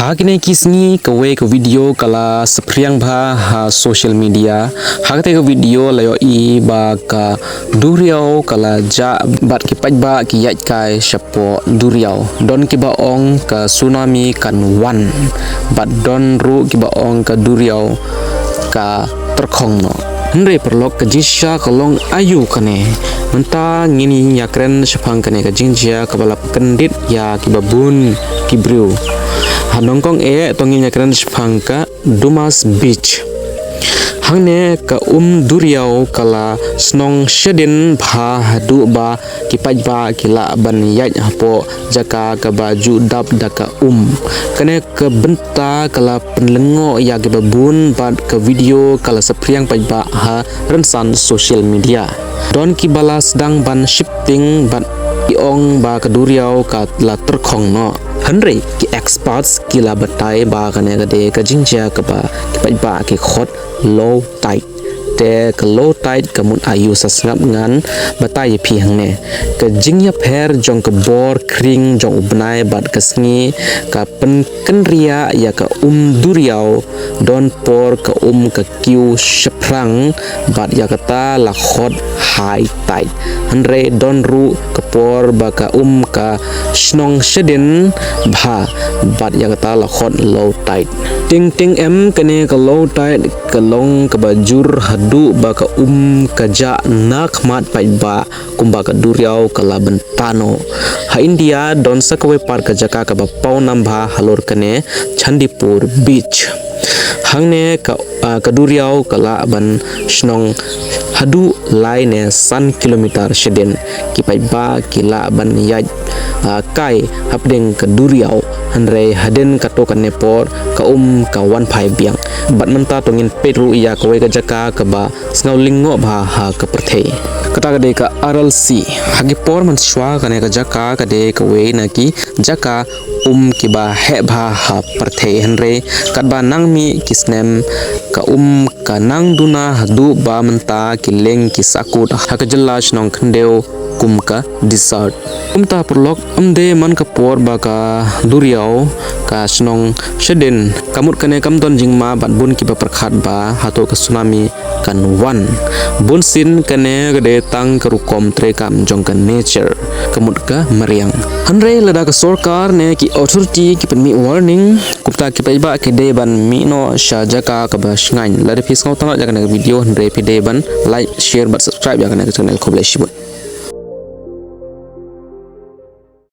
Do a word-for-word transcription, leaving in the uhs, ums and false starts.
Ha kine ki sngi kawei ka video ka la saphriang bha ha social media. Ha kata ka video la ïohi ba ka duriaw ka la jah bad ki paidbah ki ïaid kai shapoh duriaw. Don kiba ong ka tsunami kan wan bad don ruh kiba ong ka duriaw ka tyrkhong noh. Hynrei paralok, ka jingshisha ka long aïu kane? Mynta ngin ïakren shaphang kane ka jingjia kaba la kyndit ïa kiba bun ki briew. Ha nyngkong eh to ngin ïakren shaphang ka Dumas Beach. Hangne ka um duriaw ka la shnong shadien bha haduh ba ki paidbah ki lah ban ïaid hapoh jaka kaba ju dap da ka um. Kane ka bynta ka la pynlyngngoh ïa kiba bun bad ka video ka la saphriang paidbah ha rynsan social media. Don kiba la sdang ban shifting bad ki ong ba ka duriaw ka la tyrkhong noh. Hynrei ki experts ki la batai ba kane ka dei ka jingjia kaba ki paidbah ki khot low tide. Te ka low tide ka mut aïu, sa sngap ngan batai ïa phi hangne. Ka jingïapher jong ka bor khring jong u bnai bad ka sngi ka pynkynriah ïa ka um duriaw. Don por ka um ka kiew shaphrang bad ïa kata la khot high tide. Hynrei don ruh ka por ba ka um ka shnong shadien bha bad ïa kata la khot low tide. Teng teng em, kane ka low tide ka long kaba jur haduh ba ka um ka jah na khmat paidbah kumba ka duriaw ka la bynta noh. Ha India don sa kawei pat ka jaka kaba paw nam bha halor kane, Chandipur Beach. Hangne ka, ah, ka duriaw ka lah ban shnong haduh lai ne san kilometer shadien. Ki paidbah ki lah ban ïaid, ah, kai hapdeng ka duriaw. Hynrei hadien katto katne por ka um ka wan phai biang. Bad mynta to ngin peit ruh ïa kawei ka jaka kaba sngewlyngngoh bha ha ka pyrthei. Kata ka dei ka Aral Sea. Ha ki por mynshuwa kane ka jaka ka dei kawei na ki jaka um kiba heh bha ha pyrthei, hynrei katba nang mih ki snem ka um ka nang duna haduh ba mynta ki lieng ki sahkut ha ka jylla shnong khyndew kum ka desert. Kumta paralok, ym dei man ka por ba ka duriaw ka shnong shadien. Ka mut kane kam don jingma bad bun kiba pyrkhat ba hato ka tsunami kan wan. Bunsien kane ka dei tang ka rukom treikam jong ka nature, ka mut ka mariang. Hynrei lada ka sorkar ne ki authority ki pynmih warning, kumta ki paidbah ki dei ban mih noh sha jaka kaba shngaiñ. Lada phi sngewtynnat ïa kane ka video, hynrei phi dei ban like, share bad subscribe ïa kane ka channel. Khublei shibun.